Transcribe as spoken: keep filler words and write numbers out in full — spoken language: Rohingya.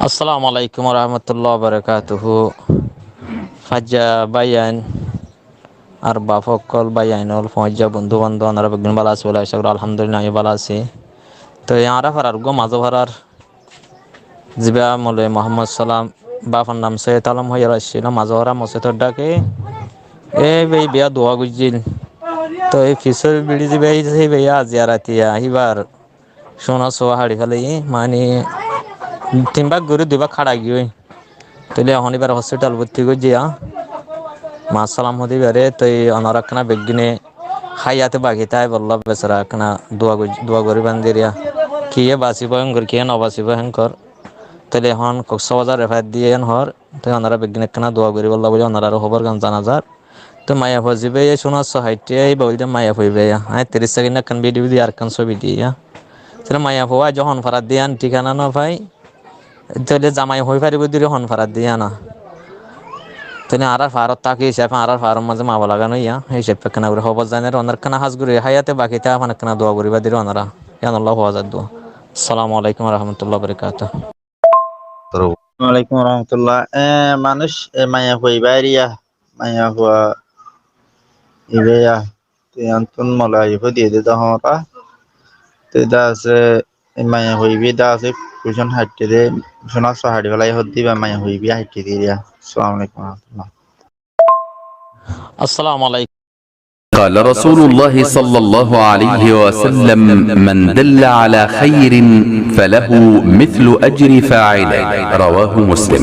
Assalamu alaikum warahmatullahi wabarakatuhu. Faijja báiyain ar baf ókkol, báiyain ókkol, foóñijja bondú bandóp, onora beggún bála asó bóli acá gorí. Alhamdulillah, añí bála así. Toi añára farar uggúa mazé farar zibá Moloi Muhammod Salam, báfor nam Soiyed Alom hoiyóre accíl, mazé farar mosjidor dháke. E bái, bái duwa goijjíl. Toi fisór biçí zibá, e bái aziya ratiya híbar cúna só haçi félaiyé, mani tin bák gorí dui bák hára giyói. Tóile ehón íbaré hospital bótti goijjé. Maásalam hoó de íbaré, toi onora ekkána beggúne háiyate baki táibolla besara ekkána dua goi-, dua goríban de eriya. Kiyé basibó héngor, kiyé no basibó héngor. Tóile ehón Koksbazar refáiyat diyé ehón hoór. Toi onora beggúne ekkána dua goríbolla bóli onoraré hóbor gán zanazar. Toi maiyafua zibá ye cúna só haiththé, íba óilde maiyafua íba ya. Aññí tiríc sekend ekkán bídiyo diyí, arekkán sóbi diyí ya. Tóile maiyafua aijjó hon farat de yián thíkana no fai. Tóile zamai hoi faribó de hon farat de yián. Tóile añárar faárot táki hísafe, añárar faáror mazé mabala gán óiya, hísafe ekkána gorí hóbor zainor, onora ekkána hás gorí háiyate baki táiban ekkána dua goríba de onora. Yián Allah huazar dua. Assalamu alaikum warahmatullahi wabarakatuhu. Assalamu alaikum warahmatullah. E, manúic, e, maiyafua íba eriya, maiyafua íba ya. Toi yiántun molai fúdiyé dé dahóra. Toi dá asé, e maiyafua íba dá asé, kucún haiththé dé, cúna só haçi félai hoó de íba maiyafua íba haiththé dé eriya. Assalamu alaikum warahmatullah. Assalamu alaikum. قال رسول الله صلى الله عليه وسلم: من دل على خير فله مثل أجر فاعله. رواه مسلم.